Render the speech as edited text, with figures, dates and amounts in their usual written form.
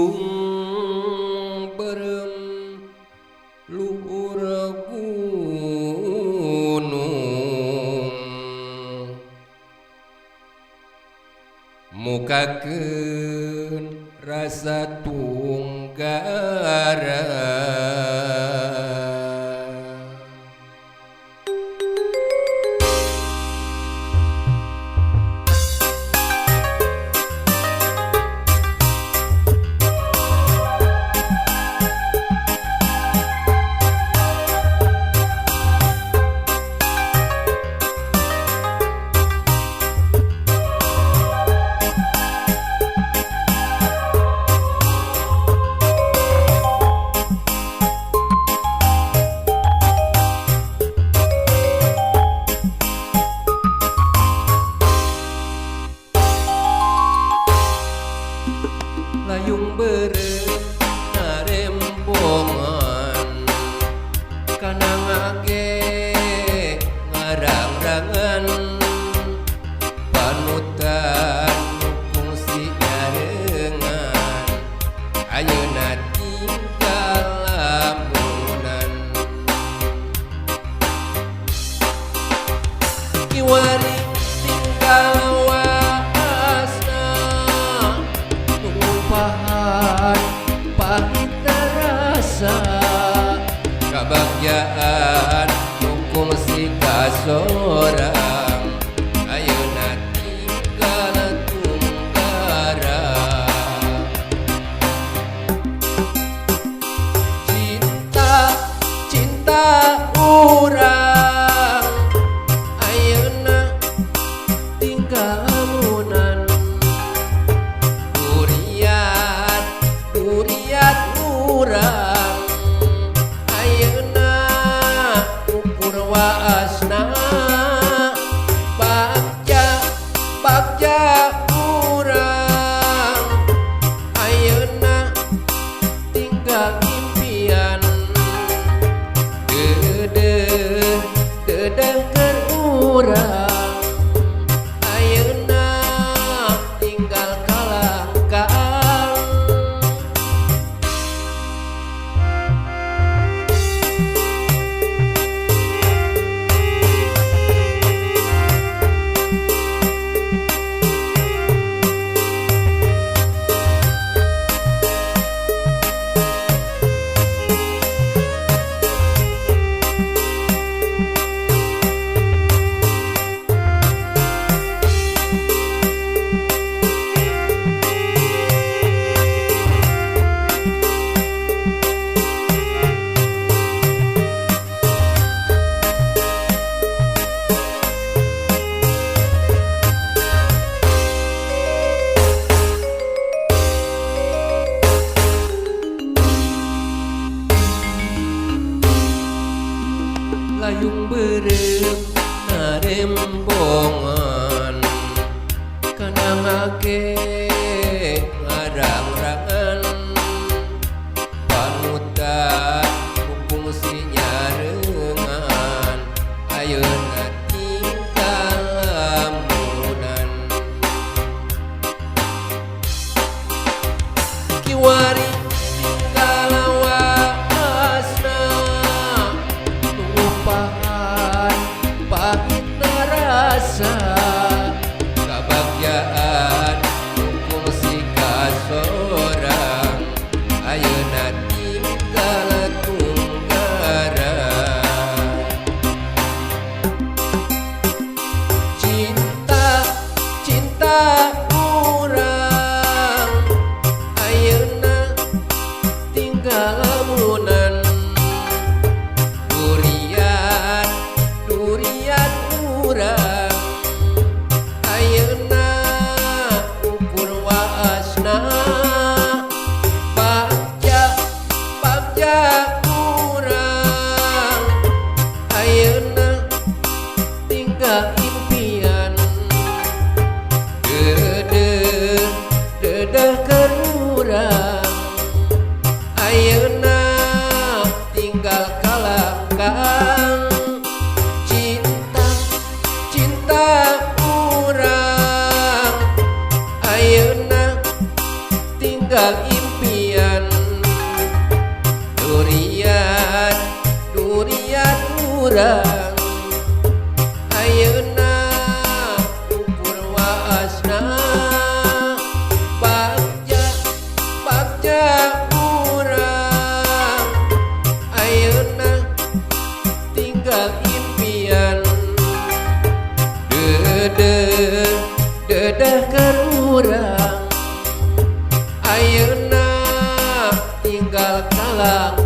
Layung beureum luhur gunung, mukakeun rasa tunggara. Layung beureum ngarembongan, kana ngage ngarang-rangan, panutan kungsi nyarengan, ayeuna tinggal lamunan. Kiwari tinggal waasna, tumpahan pahit rasa, kabagjaan kungsi kasorang, ayeuna tinggal tunggara. Cinta cinta urang ayeuna tinggal lamunan, duriat duriat urang ayeuna ukur waasna, bagja bagja urang ayeuna tinggal impian, deudeuh deudeuh keur urang ayeuna tinggal kalangkang. Layung beureum ngarembongan, kana ngage ngarang-rangan, panutan kungsi nyarengan, ayeuna tinggal lamunan. Kiwari tinggal waasna, tumpahan pahit rasa, kabagjaan kungsi kasorang, ayeuna tinggal tunggara. Cinta cinta urang ayeuna Impian Duriat duriat urang ayeuna ukur waasna bagja bagja urang ayeuna tinggal impian Dedeh dedeh keur urang ayeuna tinggal kalang.